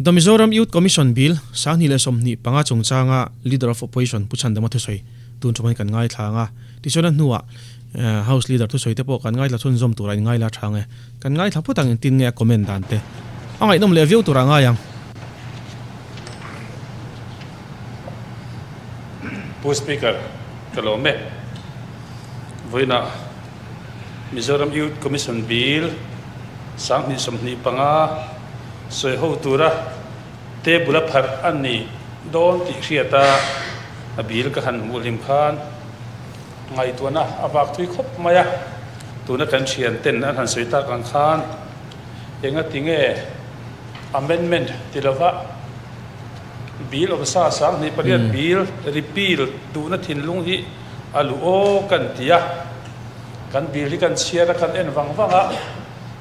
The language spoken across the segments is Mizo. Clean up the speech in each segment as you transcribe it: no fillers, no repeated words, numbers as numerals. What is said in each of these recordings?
The Mizoram Youth Commission Bill, 2025 chungchanga Leader of Opposition Pu Chhandama thusawi tun ṭum hi kan ngaithla ang a. Tichuan a hnuah House Leader thusawi te pawh kan ngaithla chhunzawm tura in ngaila ṭhang e. Kan ngaithla phawt ang engtin nge a comment dan te a ngaihnawm leh viau tura ngai ang. Pu Speaker, ka lawm e. Vawiinah Mizoram Youth Commission Bill 2025 sawi ho tura table a pharh a ni dawn tih hriat a, a bill ka han hmuh hlim khan ngaihtuahna a vak thui khawp mai a. Tuna kan thian ten an han sawi tak ang khan engati nge amendment ti lova bill awmsa 2008 bill repeal duhna thinlung hi a luh aw kan ti a. Kan bill hi kan chhiar a, kan en vang vang a.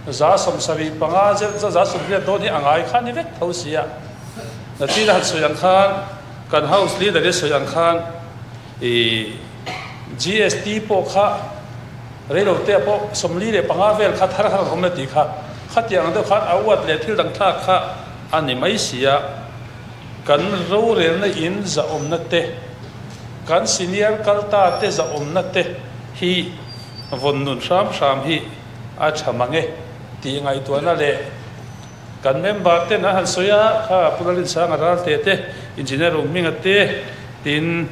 75 zet za 80 dawn hi a ngai kha ni vek tho si a. Nachina han sawi ang khan, kan House Leader hi sawi ang khan ih GST pawh kha reilote pawh 45 vel kha thar khan a awm le tih kha khatiang deuh khan a uat leh thil dang thlak kha a ni mai si a. Kan rorelna in zahawmna te, kan senior kalta te zahawmna te hi vawn nun hram hram hi a tha mang e tih ngaihtuahna leh kan member ten an han sawi a, kha Pu Lalinsanga Ralte te, Engineer Rum Hminga te tin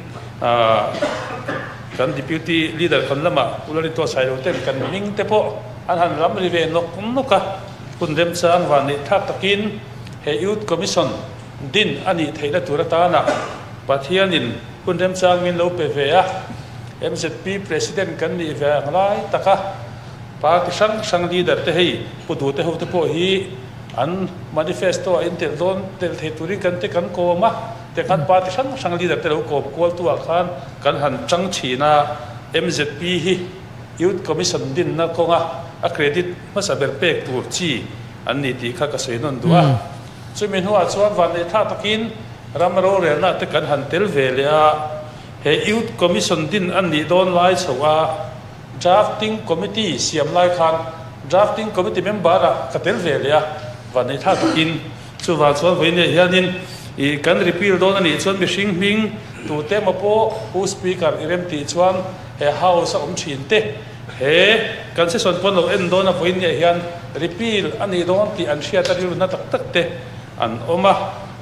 kan Deputy Leader kan lamah Pu Lalin Tuahsailo ten kan hming te pawh an han lam ri ve nawk nawk a, hun remchang van neih thlak takin he Youth Commission din a nih theihna tur atana Pathianin hun remchang min lo pe ve a, MZP President kan nih ve ang lai taka party hrang hrang leader te hei Pu Dute ho te pawh hi an manifesto ah in telh dawn telh thei turin kan te kan kawm a, tikhan party hrang hrang leader te lo kawm kual tu ah khan kan han tang thin a, MZP hi Youth Commission dinna kawnga a credit hmasa ber pek tur chi an ni tih kha ka sawi nawn duh a. Chumi hnuah chuan vanneih-thlak takin ram rorelna te kan han tel ve leh a, he Youth Commission din an nih dawn lai chho a, Drafting Committee siam lai khan Drafting Committee member ah ka tel ve leh a, vanneih-thlak takin chuvang chuan vawiinah hianin ih kan repeal dawn a nih chuan mihring hming tute emaw pawh Pu Speaker i rem tih chuan he House a awm thin te He kan session pawn lo en dawn a vawiin hian repeal a nih dawn tih an hriat a rilru na tak tak te an awm a,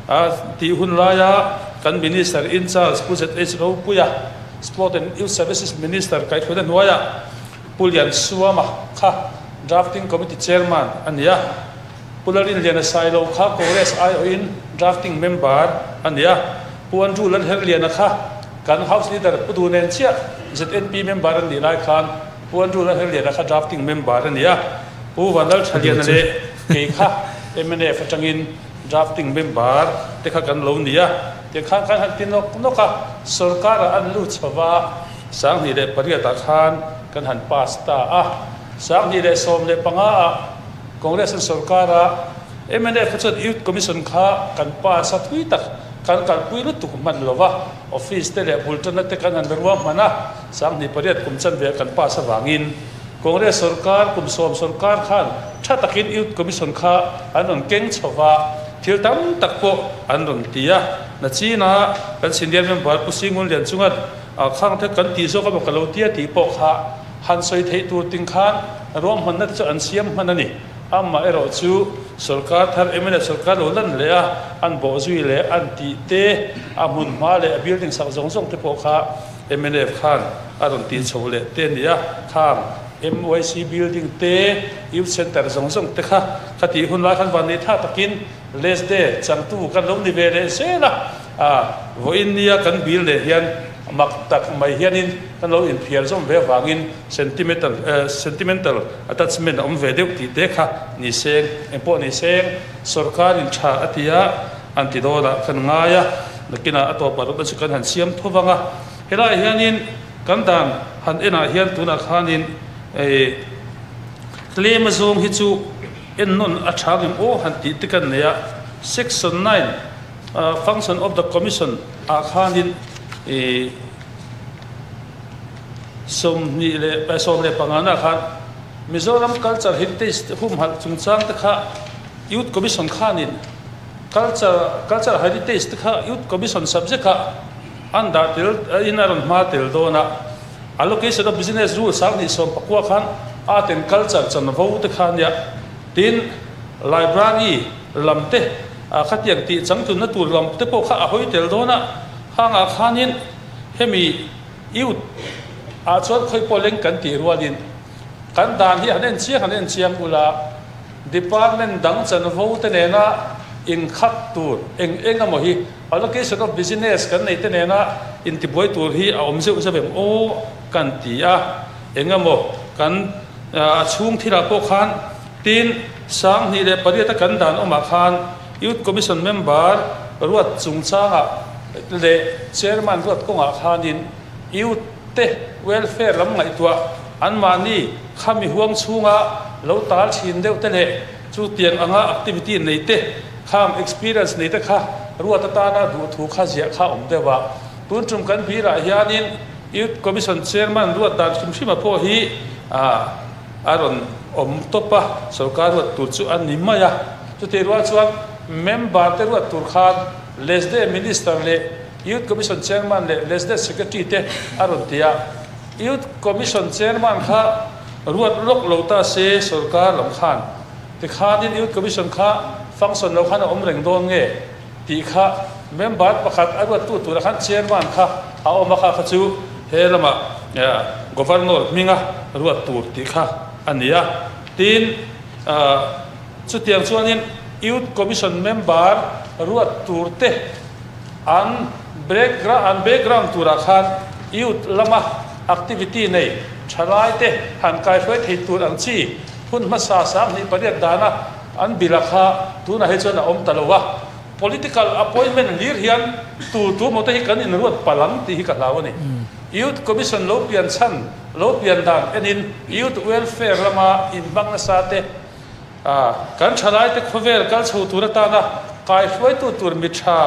a tih hun laia kan Minister in charge Pu ZH Ropuia, Sport and Youth Services Minister kaihhruaina hnuaiah Pu Liansuama kha Drafting Committee Chairman a ni a, Pu Larinliana Sailo kha Congress aiawhin Drafting Member a ni a, Pu Andrew Lalherliana kha Kan House Leader Pu Du nen chiah ZNP member an nih lai khan Pu Andrew Lalherliana kha drafting member a ni a, Pu Vanlalthaliana leh kei kha mnf atangin drafting member te kha kan lo ni a, tikhan kan han ti nawk nawk a, sorkarah an lut chho va, 2008 ah khan kan han pass ta a, 2015 ah Congress an sorkar a, mnf kha chuan Youth Commission kha kan pass a thui tak kan kalpui lutuk hman lo va. Office te leh bul tanna te kan han ruah hman a, 2008 kum chanve kan pass avangin Congress sorkar kum 10 sorkar khan tha takin Youth Commission kha an rawn keng chho va, thil tam tak pawh an rawn ti a. Nachina kan senior member Pu Singun Lian chunga khang te kan tih zawk emaw ka lo tia tih pawh kha han sawi theih tur ting khan ruahmanna te chu an siam hman a ni. Amah erawh chu sorkar thar mla sorkar lo lan leh a, an bawh zui leh an tih te, a hmun hma leh a building sak zawng zawng te pawh kha mnf khan a rawn tih chho leh te a ni a. Khang MYC building te, Youth Centre zawng zawng te kha kha tih hun lai khan van nei tha takin Lesde changtu kan lo ni ve leh zel a, a vawiin nia kan bil leh hian mak tak mai hianin kan lo inphiar zawm ve avangin sentimental sentimental attachment a awm ve deuh tih te kha ni seng engpawh ni seng sorkarin tha a ti a, an ti dawnah kan ngai a, nakinah a tawpah rawt chu kan han siam tho vang a, helaiah hianin kan dan han enah hian tunah khanin tlem azawng hi chu Ennawn a tha ngem aw han tih te kan nei a, Section 9, Function of the Commission ah khanin ih 25 na khan Mizoram Culture Heritage humhalh chungchang te kha Youth Commission khanin. Culture, Cultural Heritage te kha Youth Commission subject ah an dah tel in a rawn hma tel dawn a. Allocation of Business Rules 2019 khan Art and Culture chanvo te kha ania. Tin, Library lam te khatiang tih changtlunna tur lam te pawh kha a hawi tel dawn a. Hangah khanin hemi Youth ah chuan khawi pawh leng kan tih rualin kan dan hi han en chiang han en chiang ula. Department dang chanvo te nena inkhat tur eng eng emaw hi allocation of business kan nei te nena intibuai tur hi a awm zeuh zeuh em aw kan ti a, eng emaw kan a chhung thilah pawh khan tin 2008 a kan dan awmah khan Youth Commission member ruat chungchangah leh Chairman ruat kawngah khanin Youth te welfare lam ngaihtuah anmahni khami huang chhunga lo tal thin deuh te leh chutiang anga activity nei te khang experience nei te kha ruat atana duh thu kha ziah kha awm deuh a. Tun tum kan birah hianin Youth Commission Chairman ruat dan hrim hrima pawh hi a rawn awm tawp a, sorkar ruat tur chu a ni mai a. Chutih rual chuan member te ruat tur khan Lesde Minister leh Youth Commission Chairman leh Lesde Secretary te a rawn ti a. Youth Commission Chairman kha ruat lawk lo ta se sorkar lam khan tikhanin Youth Commission kha function lo khan a awm reng dawn nge tih kha member pakhat a ruattu tura khan Chairman kha a awm a kha kha chu he lamah Governor hminga ruat tur tih kha a ni a. Tin, chutiang chuanin Youth Commission member ruat tur te An an background turah khan youth lama activity nei thalai te han kaihruai thei tur ang chi hun hmasa 2008 dana an bila kha tunah hi chuan a awm ta lo a. Political appointment hlir hian tu tu maw te hi kan inruat palh ang tih hi ka hlau a ni. Youth Commission lo pian chhan, lo pian dan enin youth welfare lama inhmang nasa te, Kan thalaite khawvel kal chho tur atana kaihruaitu tur mi tha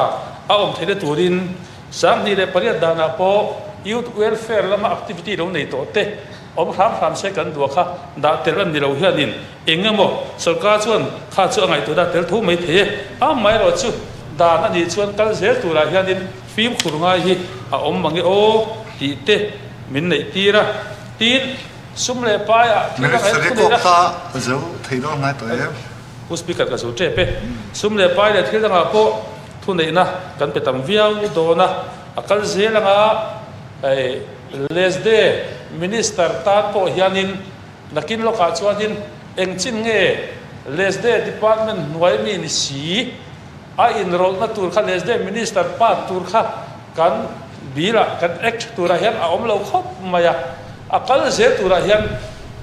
a awm theihna turin 2008 danah pawh Youth Welfare lama activity lo nei tawh te awm hram hram se kan duah kha dah tel an ni lo hianin eng emaw sorkar chuan kha chu a ngaihtuah dah tel tho mai thei e. Amaherawh chu dan a nih chuan kal zel turah hianin fimkhur ngai hi a awm mange aw tih te min neih tir a. Tin. Sum leh paiah thil dang en thu neih a. Ka zo thei dawn ngai tawh em? Pu Speaker ka zo tep e. Sum leh pai leh thil dangah pawh thu neihna kan pe tam viau dawn a, a kal zel anga hei Lesde Minister tan pawh hianin nakin lawkah chuanin eng chin nge Lesde Department hnuai mi ni si a inrawlhna tur kha Lesde Minister part tur kha Kan bill-ah, kan act turah hian a awm lo khawp mai a. A kal zel turah hian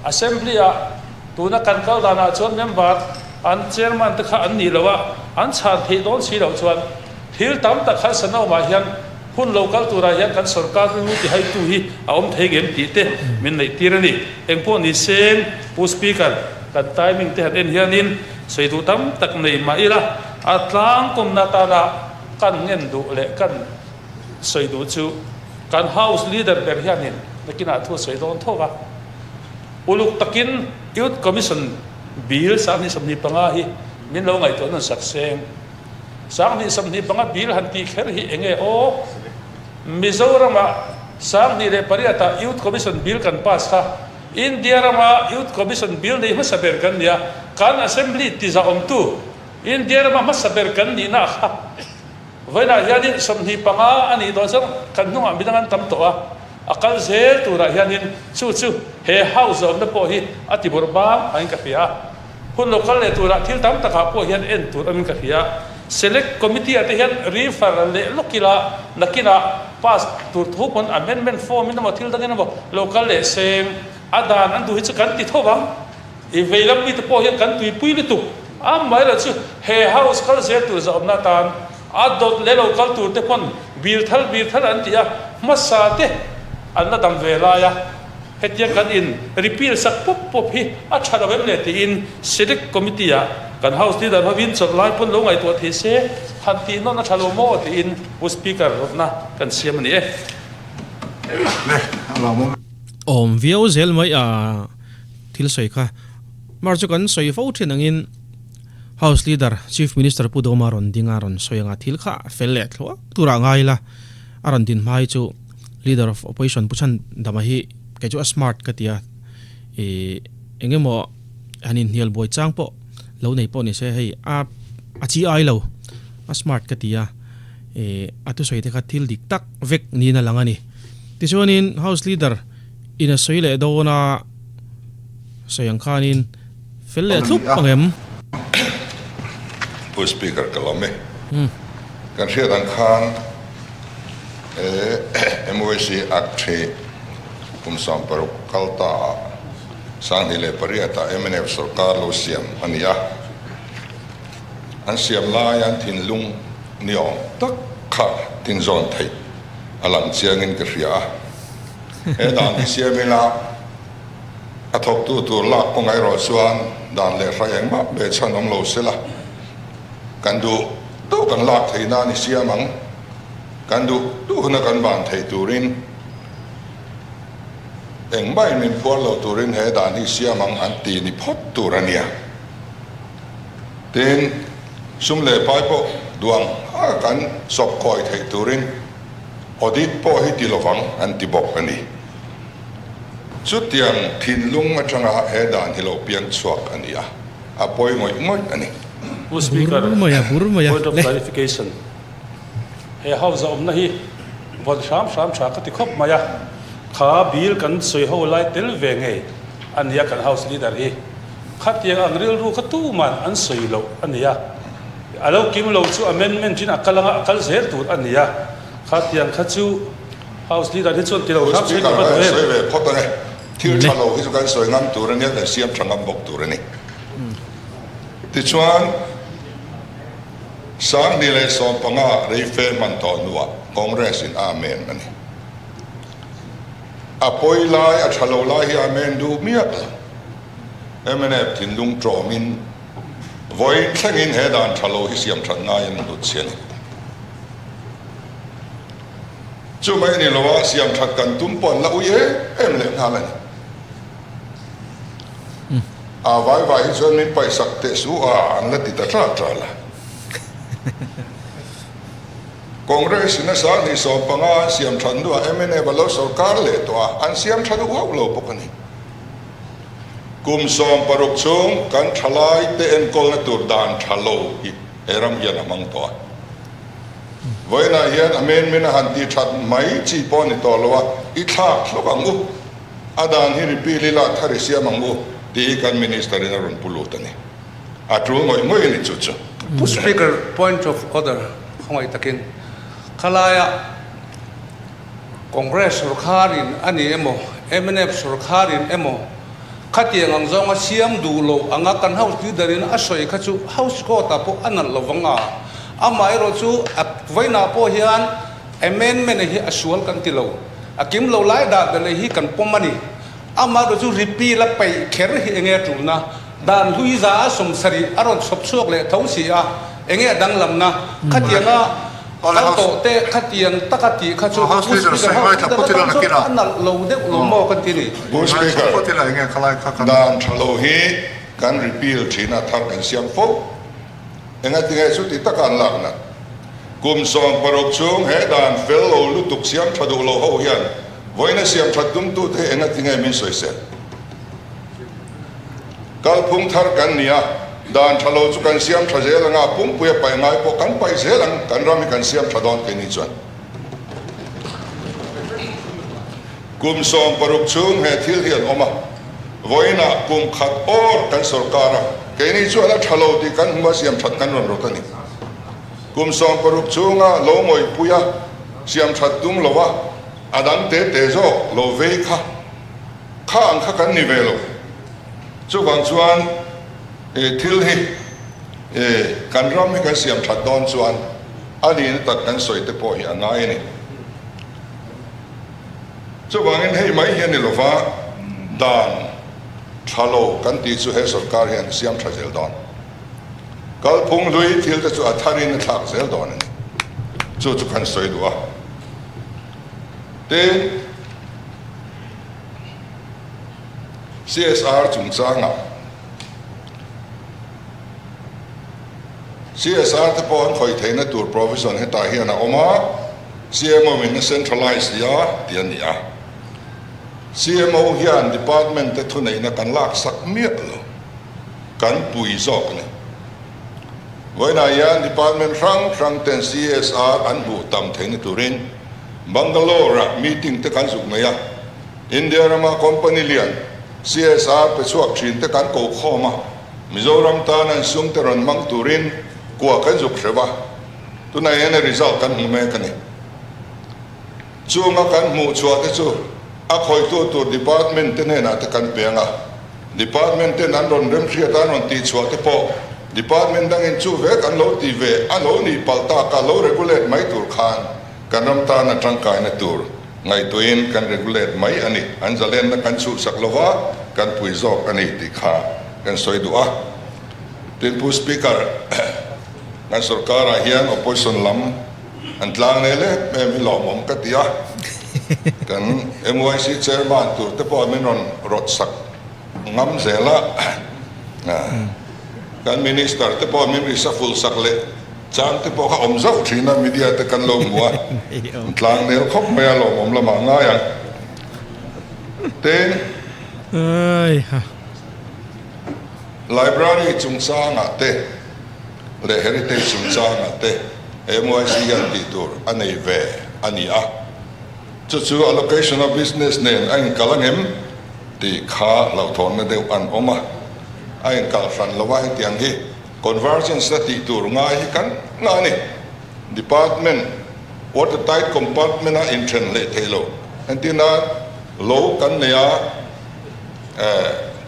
Assembly-ah tuna kan kal danah chuan member an chairman te kha an nih loh a, an chhan theih dawn si loh chuan thil tam tak harsa naumah hian hun lo kal turah hian kan sorkar rilru tihaitu hi a awm thei ngem tih te min neih tir a ni. Engpawh ni seng Pu Speaker, kan timing te han en hianin sawi duh tam tak nei mah ila a tlangkawmna atana Kan ngen duh leh kan sawi duh chu kan House Leader ber hianin nakinah thu a sawi dawn tho va. Uluk takin Youth Commission Bill 2025 hi min lo ngaihtuah nawn sak seng. 2025 Bill han tih kher hi enge aw? Mizoramah 2008 ah Youth Commission Bill kan pass kha India rama Youth Commission Bill nei hmasa ber kan nia, kan Assembly tizahawmtu India rama hmasa ber kan nihna kha vawiinah hianin 25 a nih dawn chuan kan hnungah midang an tam tawh a, a kal zel turah hianin chu chu he house zawmna pawh hi a ti bawrh bang angin ka hria a, hun lo kal leh turah thil tam takah pawh hian en tur angin ka hria. Select Committee ah te hian refer leh lawk ila nakinah pass tur thu pawn amendment form in emaw thil dangin emaw lo kal leh seng a dan an duh hi chu kan ti tho vang. I veilam mite pawh hian kan tuipui lutuk. Amaherawh chu he house kal zel tur zahawmna atan a dawt leh lo kal tur te pawn bir thar bir thar an ti a, hmasa te an la dam ve lai a, hetiang kan in repeal sak pawp pawp hi a tha lo em le tiin Select Committee ah kan house leader hovin chawlh lai pawn lo ngaihtuah thei se han tih nawn a tha lo maw tiin Pu Speaker rawtna kan siam a ni e. Le, a lawmawm. Awm viau zel mai a. Thil sawi kha mar chu kan sawi fo thin angin House Leader, Chief Minister Pu Doma rawn ding a rawn sawi anga thil kha fel leh thluak turah ngai ila a rawn din hma hi chu Leader of Opposition Pu Chhandama hi kei chu a smart ka ti a, ih eng emaw han inhnial buai chang pawh lo nei pawh ni se hei a a chi ai lo a smart ka ti a, ih a thusawi te kha thil dik tak vek niin a lang a ni. Tichuanin House Leader in a sawi leh dawn a sawi ang khanin fel leh thlup ang em? Pu Speaker ka lawm e. Kan hriat ang khan he MYC Act hi kum 60 kal ta ah 2008 ah mnf sorkar lo siam a ni a. An siam lai an thinlung ni awm tak kha tinzawn theih a lang chiangin ka hria a. He dan hi siam ila a thawktu tur lak kawng erawh chuan dan leh hrai engmah ve chhan awm lo sela, kan duh duh kan lak theih nan i siam ang, kan duh duh huna kan ban theih turin engmah in min phuar lo turin he dan hi siam ang an ti ni phawt tur a nia. Tin, sum leh pai pawh duang a kan sawp kawi theih turin audit pawh hi ti lovang an ti bawk a ni. Chutiang thinlung atanga he dan hi lo piang chhuak a ni a, a pawi ngawih ngawih a ni. Pu Speaker, Bur mai a, bur mai a, point of le. clarification, he house a awmna hi vawn hram hram tha ka ti khawp mai a, kha bill kan sawi ho lai tel ve ngei a nia kan house leader hi. Khatiang ang rilru kha tuman an sawi loh a nia. A lo kim lo chu amendment in a kal anga a kal zel tur a nia. Khatiang kha chu House leader hi chuan ti lo hram sawi Speaker a sawi ve phawt ang e. Thil tha lo hi chu kan sawi ngam tur a nia, kan siam tha ngam bawk tur a ni. Tichuan, 2015 reife hman tawh hnuah Congress in Amen a ni. A pawi lai, a tha lo lai hi Amen duh miah lo. Mnf thinlung tawmin vawiin thlengin he dan tha lo hi siam that ngaiin an hlut si a ni. Chu mai ni loa siam that kan tum pawh an la ui em em leh nghal a ni. A vai vai hi chuan min paihsak teh su a an la ti ta tral tral a. Congress in a 2015 an siam that hnuah mnf a lo sorkar leh tawh a, an siam tha duh hauh lo bawk a ni. Kum 60 chhung kan thalai te enkawlna tur dan tha lo hi he ram hian a hmang tawh a. Vawiinah hian a men min a han ti that mai chi pawh a ni tawh lo a, i thlak hlawk ang u, a dan hi repeal ila thar i siam ang u tih hi kan Minister in a rawn pu lut a ni. A tul ngawih ngawih a ni chu chu. Pu Speaker, point of order khawngaih takin khalaia Congress sorkharin a ni emaw, mnf sorkharin emaw khatiang ang zawnga siam duh loh anga kan House Leader in a sawi kha chu House Court ah pawh a nalh lo vang a. Amaherawh chu a vawiinah pawh hian amendment hi a sual kan ti lo. A kim lo lai dah belh hi kan pawm a ni. Amaherawh chu repeal a peih kher hi enge a tulna? Dan hlui za a 70 a rawn chhawp chhuak leh tho si a, enge a danglamna? Khatianga kal tawh te khatiang taka tih kha chu Pu Speaker House Leader atan chuan a nalh lo deuh lo maw kan ti ni. Pu Speaker, dan tha lo hi kan repeal thin a, thar kan siam fo. Engatinge chu ti taka an lak nat? Kum 60 chhung he dan fel lo lutuk siam tha duh lo ho hian vawiina siam that tumtute hi engatinge min sawisel? Kalphung thar kan ni a, dan tha lo chu kan siam tha zel ang a, pumpui a paih ngai pawh kan paih zel ang, kan ram hi kan siam tha dawn keini chuan. Kum 60 chhung he thil hi an awm a, vawiinah kum khat awr kan sorkar a, keini chuan a tha lo tih kan hmu a, siam that kan rawn rawt a ni. Kum 60 chhunga lo ngawihpui a, siam that tum lo a, a dang te te zawk lo vei kha. Kha ang kha kan ni ve lo. Chuvang chuan thil hi kan ram hi kan siam that dawn chuan a nihna tak kan sawi te pawh hi a ngai a ni. Chuvangin hei mai hi a ni lova, dan tha lo kan tih chu he sorkar hian siam tha zel dawn. Kalphung hlui thil te chu a tharin a thlak zel dawn a ni. Chu chu kan sawi duh a. Tin, CSR chungchangah CSR te pawh an khawih theihna tur provision hetah hian a awm a, CMO in a centralise a ti a ni a. CMO hian department te thuneihna kan laksak miah lo, kan pui zawk a ni. Vawiinah hian department hrang hrang ten CSR an hmuh tam theihna turin Bangalore ah meeting te kan zuk nei a, India rama company lian CSR pe chhuak thin te kan ko khawm a, Mizoram tan an sum te rawn hmang turin kua kan zuk hreuh a, tunah hian a result kan hmu mek a ni. Chunga kan hmuh chhuah te chu a khawitu tur department te hnenah te kan peng a, department ten an rawn remhriat a an rawn tih chhuah te pawh department dangin chu vek an lo ti ve a lo nih palh tak a lo regulate mai tur khan kan ram tan a tangkaina tur ngaihtuahin kan regulate mai a ni. An zalenna kan chhuhsak lova kan pui zawk a ni tih kha kan sawi duh a. Tin Pu Speaker, kan sorkarah hian opposition lam an tlang nei lem em hi lawmawm ka ti a. Kan MYC chairman tur te pawh min rawn rawt sak ngam zel a. Kan minister te pawh min reshuffle sak leh chang te pawh kha awm zauh thin a, media te kan lo hmu a, an tlang nel khawp mai a, lawmawm lamah ngai ang. Tin, Library chungchangah te leh Heritage chungchangah te MYC hian tih tur a nei ve a ni a, chu chu allocation of business nen a inkal angem tih kha hlauhthawnna deuh an awm a. A inkal hran lo a, hetiang hi convergence na tih tur ngai hi kan nga a ni. Department water tight compartment a inthen hleh thei lo. Entirna lo kan nei a,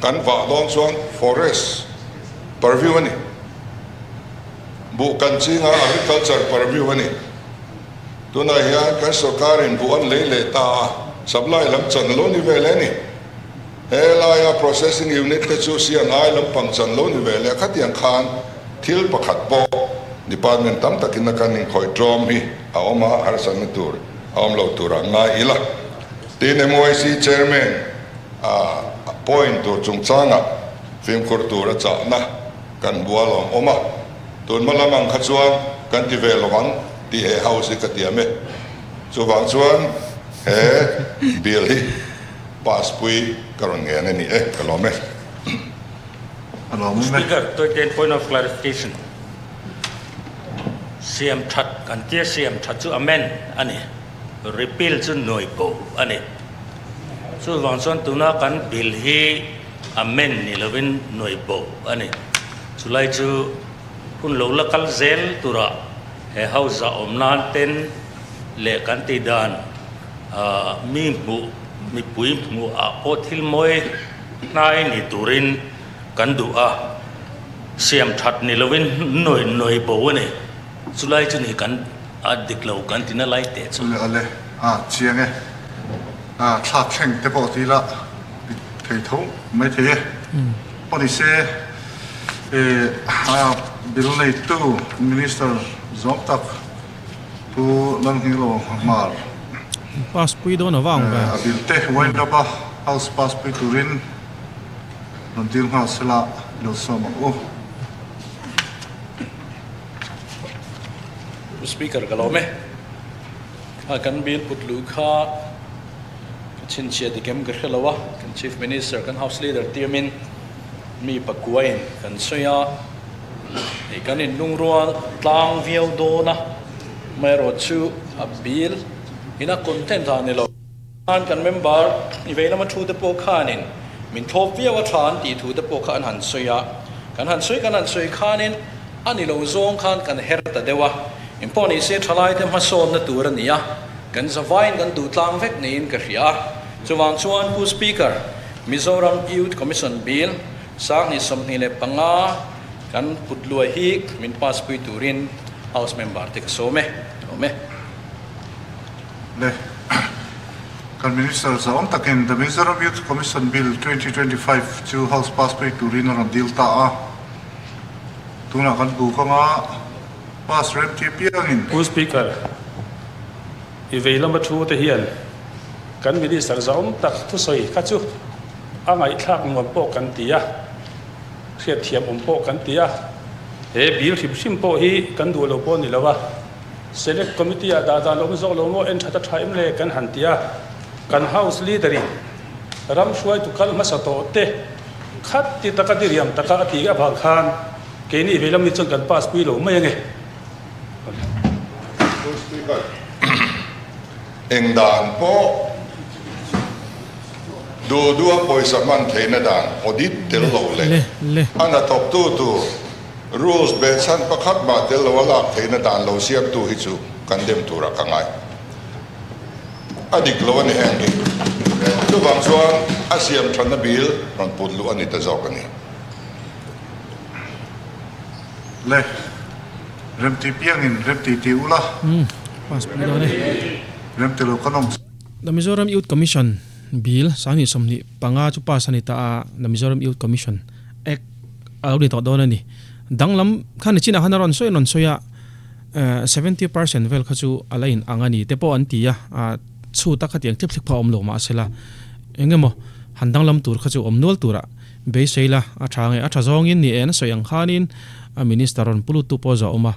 kan vah dawn chuan forest purview a ni. Buh kan ching a, agriculture purview a ni. Tunah hian kan sorkarin buh an lei leh ta a, supply lam chan lo ni vel e ni. He laia processing unit te chu CNI lampang chan lo ni ve leh khatiang khan thil pakhat pawh department tam takin a kan inkhawih tlawm hi a awm a, harsatna tur a awm lo turah ngai ila. Tin, MYC chairman a point tur chungchangah fimkhur tur a chahna kan bual awm awm a, tun hma lam ang kha chuan kan ti ve lovang tih he house hi ka tiam e. Chuvang chuan he bill hi Pass pui ka rawn ngen a ni e, ka lawm e. A lawm e. Speaker, Toiten point of clarification. Siam that kan tia siam that chu amend a ni, repeal chu nuai bo a ni. Chuvang chuan tuna kan bill hi amend ni lovin nuai bo a ni. Chulai chu hun lo la kal zel turah he house ah awm nan ten leh kan tih dan Mi hmuh, mipui hmuh ah pawh thil mawi hnai ni turin kan duh a, siam that ni lovin nawi nawi bo a ni. Chulai chu ni kan a dik lo kan ti na lai teh chu. Chule ale a chiang e, a thlak thleng te pawh ti ila dik thei tho mai thei e. Pawh ni se e a bill neitu Minister zawng tak Pu Lalnghilo Hmar. Pass pui dawn a vang ve. A bill te wind up a house pass pui turin rawn dil nghal sela lo sawm ang u. Pu Speaker ka lawm e. Kha kan bill put luh kha ka chhinchhiah dik em ka hre lo a, kan Chief Minister kan House Leader tiamin mi pakuain kan sawi a. Hei kan inlungrual tlang viau dawn a, amaherawh chu a bill ina content ah ni lo khan kan member i vei lama thu te pawh khanin min thlawp viau a tha an tih thu te pawh kha an han sawi a, kan han sawi kan han sawi khanin a ni lo zawng khan kan her ta deuh a, engpawh ni se thalai te hmasawnna tur a ni a, kan zavaiin kan duh tlang vek niin ka hria a, chuvang chuan Pu Speaker, Mizoram Youth Commission Bill Sanghnih 25 kan put luai hi min pass pui turin House member te ka sawm e, awm e. Le kan Minister zahawm takin The Mizoram Youth Commission Bill 2025 chu House pass pui turin a rawn deal ta a, tunah kan bu kawngah pass rem tir piangin. Pu Speaker, i vei lama thu te hian kan Minister zahawm tak thusawi kha chu A ngaihthlak nuam pawh kan ti a, hriatthiam awm pawh kan ti a. He bill hrim hrim pawh hi kan duh lo pawh a ni lo a, Select Committee ah dah dan awm zawk lo maw en that a tha em le kan han ti a, kan House Leader in ram hruaitu kal hmasa tawh te khat ti taka diriam taka a tih avang khan keini veilam ni chuan kan pass pui lo mai ange. Speaker, Eng dan pawh duh duha pawisa hman theihna dan audit tel lo leh a hnathawktu tur rules behchhan pakhat mah tel lo a lak theihna dan lo siamtu hi chu kan dem turah ka ngai. A dik lo a ni heng hi. Chuvang chuan a siam thatna bil rawn put luh a ni ta zawk a ni. Le, remti piangin remti ti ula. Pass pui dawn e. Remti lo kan awm. The Mizoram Youth Commission Bill 2025 chu pass a ni ta a, The Mizoram Youth Commission Act a lo ni tawh dawn a ni. Danglam kha ni chinah khan a rawn sawi rawn sawi a, 70% vel kha chu a la in ang a ni te pawh an ti a, chhut a khatiang thlip thlip kha a awm lo mahsela eng emaw han danglam tur kha chu awm nual turah Beisei la, a tha nge a tha zawngin ni en sawi ang khanin a minister rawn pu luttu pawh zawh awm a,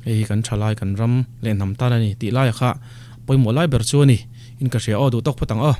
hei hi kan tha lai kan ram leh hnam tan a ni tih laia kha pawimawh lai ber chu a ni in ka hria aw duh tawk phawt ang aw.